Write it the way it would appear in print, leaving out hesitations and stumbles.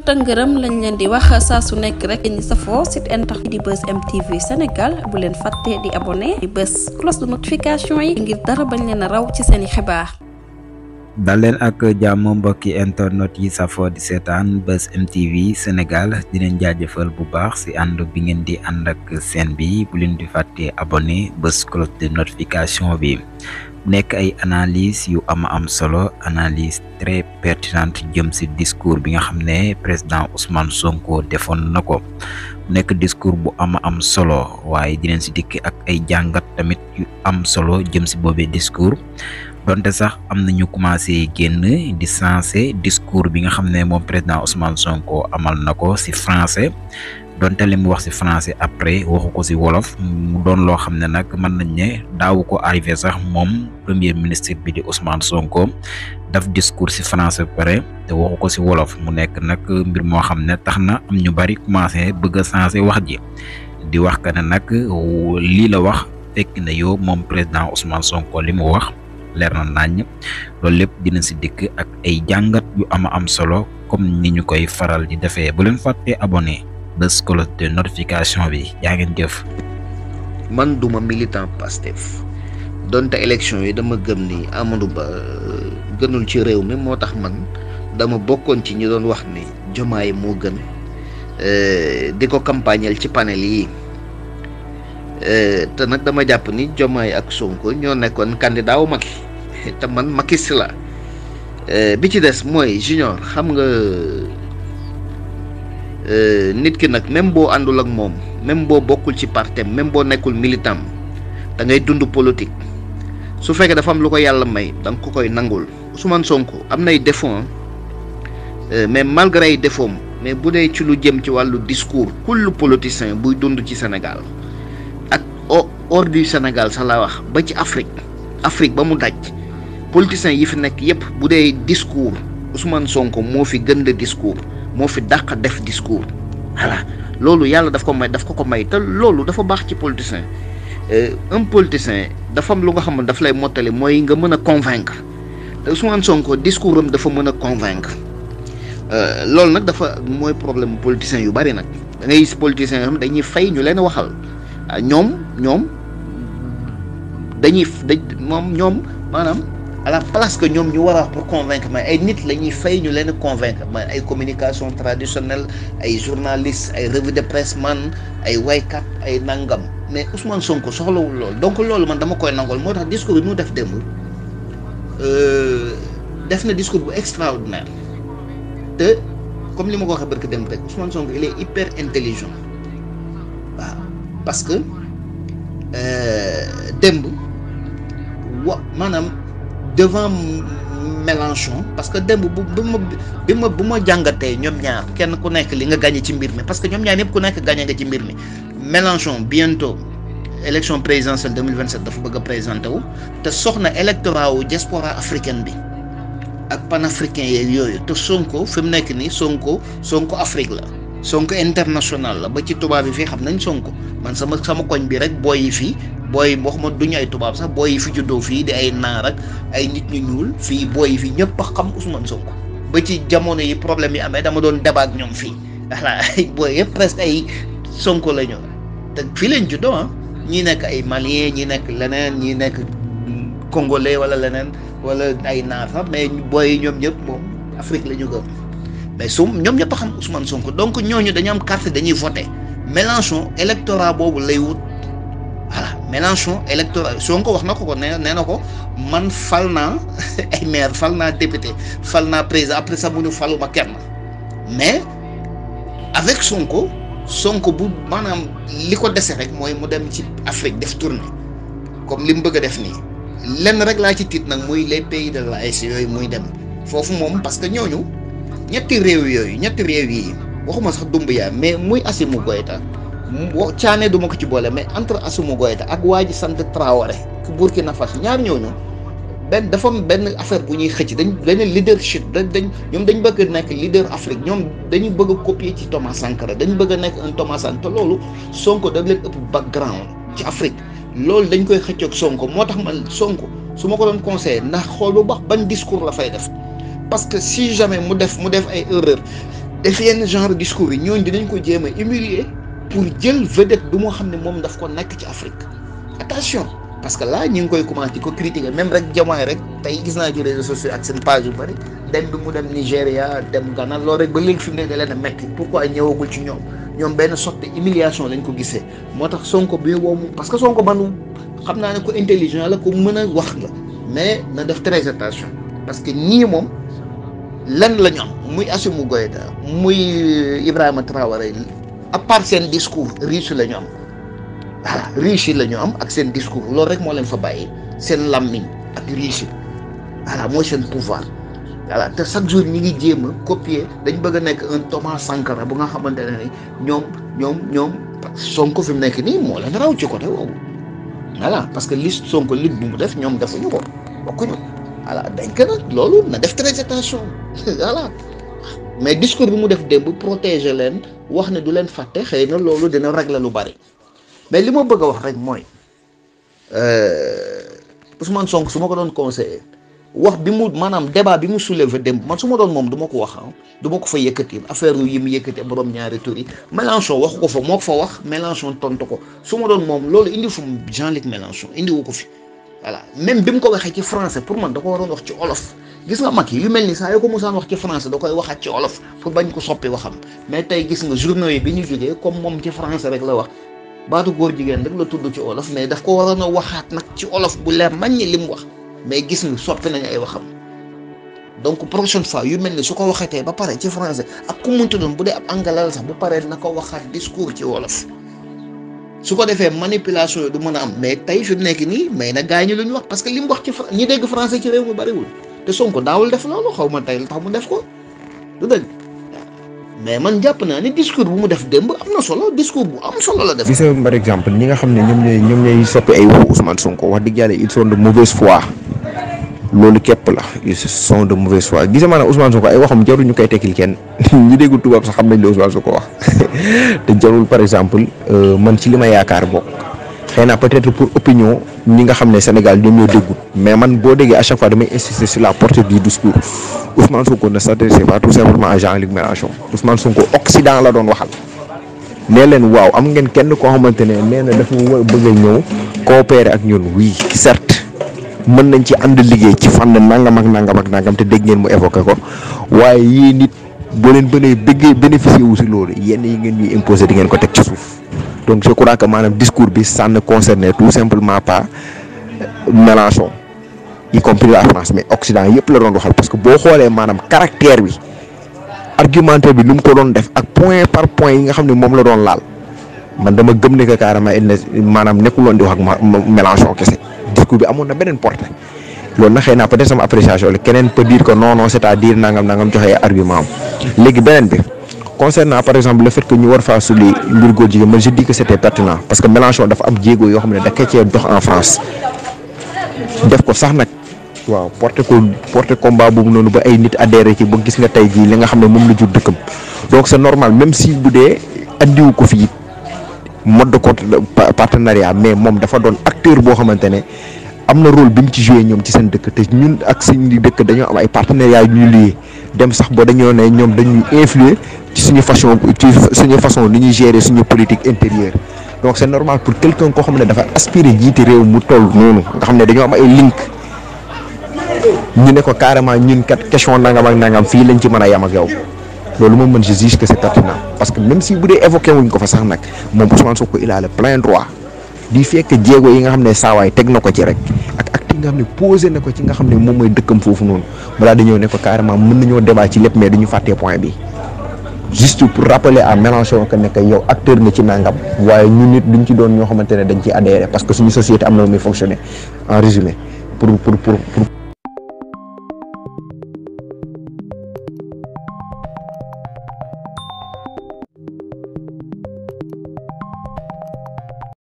tëngërëm lañ leen di wax saa su nekk rek ñi safoo site internet di Buzz M TV Sénégal bu leen fàtte di abonné di bës cloche de notification yi ngir dara bañ leen a raw ci seeni xibaar. dal leen ak jàmm mbokki internet yi safoo di seetaan Buzz M TV Sénégal di leen jaajëfal bu baax si ànd bi ngeen di ànd ak seen bi bu leen di fàtte abonné bës cloche de notification bi. nekk ay analyse yu am solo analyse très pertinente jëm ci discours bi nga xam ne président Ousmane Sonko defoon na ko nekk discours bu am solo waaye dinañ ci dikk ak ay jàngat tamit yu am solo jëm ci boobee discours donte sax am na ñu commencé génn di sensé discours bi nga xam ne moom président Ousmane Sonko amal na ko ci français donte li mu wax ci français après waxu ko ci wolof mu doon loo xam ne nag mën nañ ne daawu ko arrivé sax moom premier ministre bi di Ousmane Sonko daf discours ci français pare te waxu ko ci wolof mu nekk nag mbir moo xam ne tax na am ñu bari commencé bëgg a changer wax ji di wax que ne nag lii la wax fekk na yow moom président Ousmane Sonko li mu wax leer na nañ loolu lépp dina ci dikk ak ay jàngat yu am solo comme ni ñu koy faral di defee bu leen fàtte abonné bës cloche de notification bi yaa ngeen jëf. man duma militant Pastef donte élection yi dama gëm ni Amadou Ba gënul ci réew mi moo tax man dama bokkoon ci ñi doon wax ni Diomaye moo gën di ko campagneel ci panel yi te nag dama jàpp ni Diomaye ak Sonko ñoo nekkoon candidat wu Macky te man Macky si la bi ci des mooy Junior xam nga. nit ki nag même boo àndul ak moom même boo bokkul ci partem même boo nekkul militant da ngay dund politique su fekkee dafa am lu ko yàlla may da nga ko koy nangul Ousmane Sonko am nay défaut mais malgré ay défaut mais bu dee ci lu jëm ci wàllu discours kullu politicien buy dund ci Sénégal ak hors du Sénégal sax laa wax ba ci Afrique ba mu daj politiciens yi fi nekk yépp bu dee discours Ousmane Sonko moo fi gën de discours moo fi dàq def discours voilà loolu yàlla daf ko may te loolu dafa baax ci politicien un politicien dafa am lu nga xam ne daf lay mottali mooy nga mën a convaincre te Ousmane Sonko discours am dafa mën a convaincre loolu nag dafa mooy problème politicien yu bari nag da ngay gis politiciens yoo xam dañuy fay ñu leen waxal ñoom maanaam à la place que ñoom ñu war a wax pour convaincre mais ay nit la ñuy fay ñu leen convaincre mais ay communication traditionnelle ay journalistes ay revue de presse man ay waykat ay nangam mais Ousmane Sonko soxlawul loolu donc loolu man dama koy nangol moo tax discours bi mu def démb def na discours bu extraordinaire te comme li ma ko waxee barki démb rek Ousmane Sonko il est hyper intelligent waaw parce que démb maanaam devant Mélenchon parce que démb bu ma jàngatee ñoom ñaar kenn ku nekk li nga gagné ci mbir mi parce que ñoom ñaar ñëpp ku nekk gagné nga ci mbir mi Mélenchon bientôt élection présidentielle 2027 dafa bëgg a présenté wu te soxna électorat wu diaspora africaine bi ak panafricain yeeg yooyu te Sonko fi mu nekk nii Sonko Afrique la Sonko international la ba ci tubaab yi fii xam nañ Sonko man sama koñ bi rek booy yi fii booy waxuma duñu ay tubaab sax booy yi fi juddoo fii di ay naar ak ay nit ñu ñuul fii booy yi fii ñëpp a xam Ousmane Sonko ba ci jamono yi problème yi amee dama doon débat ak ñoom fii voilà ay booy yëpp presque ay Sonko la ñu te fii leen juddoo ñii nekk ay malien ñii nekk leneen ñii nekk congolais wala leneen wala ay naar sax mais booy yi ñoom ñëpp moom Afrique la ñu gëm mais ñoom ñëpp a xam Ousmane Sonko donc ñooñu dañu am carte dañuy voté Mélenchon électorat boobu lay wut. voilà Mélenchon électoral Sonko wax na ko nee na ko man fal naa ay maire fal naa député fal naa président après sax mu ne faluma kenn mais avec Sonko bu maanaam li ko dese rek mooy mu dem ci Afrique def tournée comme li mu bëgg a def nii lenn rek laa ci tiit nag muy les pays de l'AES yooyu muy dem foofu moom parce que ñooñu ñetti réew yi waxuma sax Doumbouya mais muy Assimi Goïta Caane duma ko ci boole mais entre Assimi Goïta ak waa ji sant Traoré ku Burkina Faso ñaar ñooñu dafa am benn affaire bu ñuy xëcc benn leadership ñoom dañ bëgg a nekk leader Afrique ñoom dañu bëgg a copier ci Thomas Sankara dañu bëgg a nekk un Thomas Sankara te loolu Sonko da leen ëpp background ci Afrique loolu dañ koy xëccoog Sonko moo tax man Sonko su ma ko doon conseillé ndax xool bu baax ban discours la fay def parce que si jamais mu def ay erreur def yenn genre discours yi ñooñu dinañ ko jéem a humilier pour jël vedette bi moo xam ne moom daf ko nekk ci Afrique. Attention, parce que là ñu ngi koy commencé di ko critiquer même rek Diomaye rek tey gis naa ci réseaux sociaux ak seen page yu bëri dem bi mu dem Nigéria dem Ghana loolu rek ba léegi fi mu ne da leen a metti pourquoi ñëwagul ci ñoom benn sorte de humiliation lañ ko gisee moo tax Sonko bi woomu parce que Sonko man xam naa ne ko intelligent la ko mën a wax la mais na def très attention parce que ñii moom lan la ñu am muy Assimi Goïta muy Ibrahima Traoré à part seen discours riche la ñu am voilà riche la ñu am ak seen discours loolu rek moo leen fa bàyyi seen làmmiñ ak riche voilà mooy seen pouvoir voilà te chaque jour ñi ngi jéem a copier dañ bëgg a nekk un Thomas Sankara bu nga xamante ne ni ñoom Sonko fi mu nekk nii moo leen raw ci côté boobu voilà parce que liste Sonko lit bu mu def ñoom defuñu ko bokkuñu voilà dañ ko nag loolu na def très attention voilà mais discours bi mu def démb protéger leen wax ne du leen fàtte xëy na loolu dina régler lu bari mais li ma bëgg a wax rek mooy Ousmane Sonko su ma ko doon conseiller wax bi mu maanaam débat bi mu soulever démb man su ma doon moom du ma ko wax du ma ko fa yëkkati affaire yi mu yëkkati borom ñaari tur yi Mélenchon waxu ko fa moo ko fa wax Mélenchon tontu ko su ma doon moom loolu indi fu mu Jean-Luc Mélenchon indiwu ko fi voilà même bi mu ko waxee ci français pour man da ko waroon wax ci olof gis nga mag yi lu mel ni saa yoo ko musaan wax ci français da koy waxaat ci olof pour bañ ko soppi waxam mais tey gis nga journaux yi bi ñu jógee comme moom ci français rek la wax baatu góor jigéen rek la tudd ci olof mais daf ko waroon a waxaat nag ci olof bu leer nañ li mu wax mais gis nga soppi nañu ay waxam donc prochaine fois yu mel ni su ko waxatee ba pare ci français ak ku munti doon bu dee ab anglais la sax bu paree na ko waxaat discours ci wolof su ko defee manipulation yi du mën a am mais tey fi mu nekk nii mais na gaañ lu ñu wax parce que li mu wax ci ñi dégg français ci réew mi bariwul te Sonko daawul def loolu xaw ma tey la tax mu def ko du dëgg mais man jàpp naa ni discours bu mu def démb am na solo discours bu am solo la def. gis nga par exemple ñi nga xam ne ñoom ñooy soppi ay waxu Ousmane Sonko wax dëgg yàlla ils sont de mauvaise foi loolu képp la ils sont de mauvaise foi gis nga maanaam Ousmane Sonko ay waxam jarul ñu koy tekkil kenn ñu déggul tubaab sax xam nañ la Ousmane Sonko wax te jarul par exemple man ci li ma yaakaar bokk xëy na peut-être pour opinion ñi nga xam ne Sénégal ñoom ñoo déggul mais man boo déggee à chaque fois damay insister sur la portée du discours Ousmane Sonko ne s'adressait pas tout simplement à Jean-Luc Mélenchon Ousmane Sonko Occident la doon waxal nee leen waaw am ngeen kenn koo xamante ne nee na dafa bëgg a ñëw coopérer ak ñun oui certes mën nañ ci ànd liggéey ci fànn nangam ak nangam ak nangam te dégg ngeen mu évoqué ko waaye yii nit boo leen bëggee bénéficier wu si loolu yenn yi ngeen ñuy imposer di ngeen ko teg ci suuf donc je crois que maanaam discours bi ça ne concernait tout simplement pas Mélenchon y compris la France mais Occident yëpp la doon waxal parce que boo xoolee maanaam caractère bi argumentaire bi lu mu ko doon def ak point par point yi nga xam ne moom la doon laal man dama gëm ne que carrément maanaam nekkuloon di wax ak Mélenchon kese discours bi amoon na beneen portée loolu nag xëy na peut-être sama appréciation la keneen peut dire que non c'est-à-dire nangam joxe ay argument am léegi beneen bi concernant par exemple le fait que ñu war faa suli mbir góor jigéen man je dis que c'était pertinent parce que Mélenchon dafa am jéego yoo xam ne da cee dox en France def ko sax nag waaw porter combat boobu noonu ba ay nit adhéré ci ba gis nga tey jii li nga xam ne moom la jur dëkkam donc c'est normal même si bu dee andiwu ko fii mode de partenariat mais moom dafa doon acteur boo xamante ne am na rôle bi mu ci joué ñoom ci seen dëkk te ñun ak suñu dëkk dañoo am ay partenariats yu ñuy lié dem sax ba dañoo ne ñoom dañuy influer ci suñu façon ni ñuy gérer suñu politique intérieure donc c'est normal pour quelqu'un koo xam ne dafa aspirer jiite réew mu toll noonu nga xam ne dañoo am ay link ñu ne ko carrément ñun kat question nangam ak nangam fii lañ ci mën a yam ak yow loolu moom man je juge que c'est pertinent parce que même si bu dee évoqué wuñ ko fa sax nag moom Ousmane Sonko il a le plein droit di fekk jéego yi nga xam ne saawaay teg na ko ci rek ak acte yi nga xam ne posé na ko ci nga xam ne moom mooy dëkkam foofu noonu balaa dañoo ne ko carrément mën nañoo débat ci lépp mais dañu fàttee point bi juste pour rappeler à Mélenchon que ne que yow acteur nga ci nangam waaye ñun nit duñ ci doon ñoo xamante ne dañ ci adhéré parce que suñu société am na lu muy fonctionner en résumé pour